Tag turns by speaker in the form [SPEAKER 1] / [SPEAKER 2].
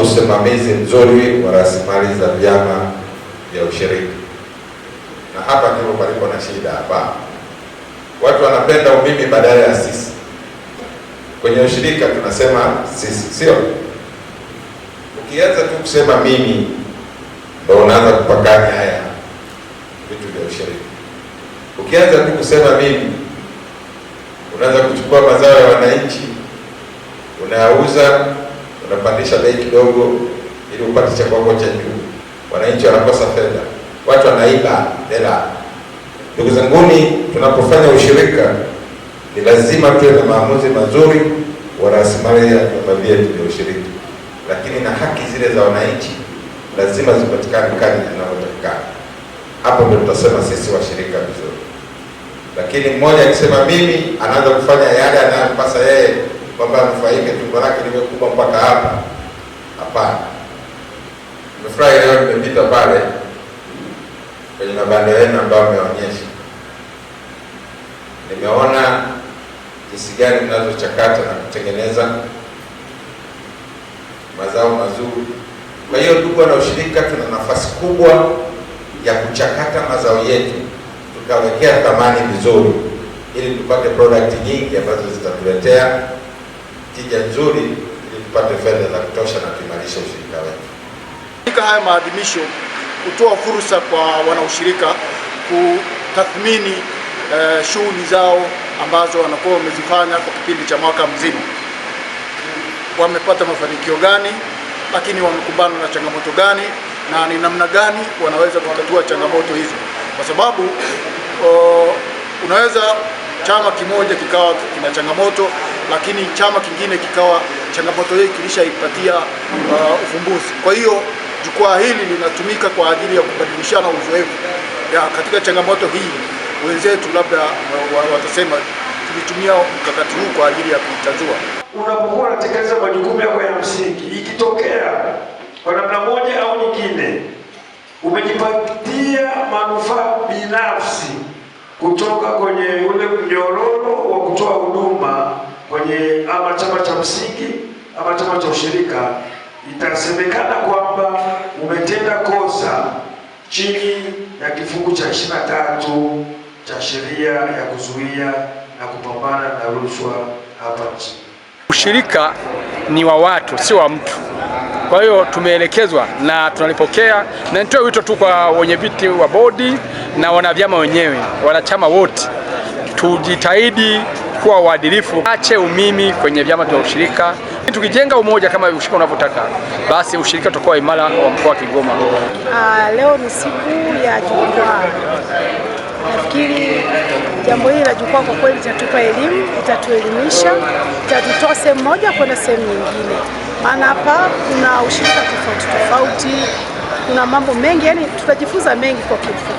[SPEAKER 1] Usimamizi mzuri wa rasilimali za vyama vya ushirika. Na hapa ndipo palipo na shida hapa. Watu wanapenda umimi badala ya sisi. Kwenye ushirika tunasema sisi, sio? Ukianza tu kusema mimi, ndio unaanza kupakanya haya vitu vya ushirika. Ukianza tu kusema mimi, unaanza kuchukua mazao ya wananchi, unayauza, unapandisha bei kidogo ili upate cha kwako cha juu. Wananchi wanakosa fedha, watu wanaiba hela. Ndugu zanguni, tunapofanya ushirika ni lazima tuwe na maamuzi mazuri wa rasilimali ya vyama vyetu vya ushirika, lakini na haki zile za wananchi lazima zipatikane kadri zinavyotakikana. Hapo ndio tutasema sisi washirika vizuri. Lakini mmoja akisema mimi, anaanza kufanya yale anayompasa yeye, kwamba anufaike, tumbo lake liwe kubwa mpaka hapa. Hapana. Nimefurahi leo nimepita pale kwenye mabanda yenu ambayo mmeonyesha, nimeona jinsi gani mnazochakata na kutengeneza mazao mazuri. Kwa hiyo ndugu wana ushirika, tuna nafasi kubwa ya kuchakata mazao yetu tukawekea thamani vizuri, ili tupate product nyingi ambazo zitatuletea tija nzuri, ili tupate fedha za kutosha na tuimarishe ushirika wetu.
[SPEAKER 2] Katika haya maadhimisho kutoa fursa kwa wanaushirika kutathmini shughuli zao ambazo wanakuwa wamezifanya kwa kipindi cha mwaka mzima, wamepata mafanikio gani, lakini wamekumbana na changamoto gani, na ni namna gani wanaweza kutatua changamoto hizo, kwa sababu unaweza chama kimoja kikawa kina changamoto, lakini chama kingine kikawa changamoto hii kilishaipatia ufumbuzi. Kwa hiyo jukwaa hili linatumika kwa ajili ya kubadilishana uzoefu ya katika changamoto hii, wenzetu labda watasema tulitumia mkakati huu kwa ajili ya kuitatua.
[SPEAKER 3] Unapokuwa unatekeleza majukumu yako ya msingi, ikitokea kwa namna moja au nyingine umejipatia manufaa binafsi kutoka kwenye ule mnyororo wa kutoa huduma kwenye ama chama cha msingi ama chama cha ushirika, itasemekana kwamba umetenda kosa chini ya kifungu cha 23 cha sheria ya kuzuia na kupambana na rushwa hapa nchini.
[SPEAKER 4] Ushirika ni wa watu, sio wa mtu. Kwa hiyo tumeelekezwa na tunalipokea, na nitoe wito tu kwa wenyeviti wa bodi na wanavyama wenyewe, wanachama wote, tujitahidi kuwa waadilifu, ache umimi kwenye vyama vya ushirika. Tukijenga umoja kama ushirika unavyotaka, basi ushirika utakuwa imara wa mkoa wa Kigoma.
[SPEAKER 5] Leo ni siku ya jukwaa. Nafikiri jambo hili la jukwaa kwa kweli litatupa elimu, itatuelimisha, itatutoa sehemu moja kwenda sehemu nyingine, maana hapa kuna ushirika tofauti tofauti, kuna mambo mengi, yani tutajifunza mengi kwa kifupi.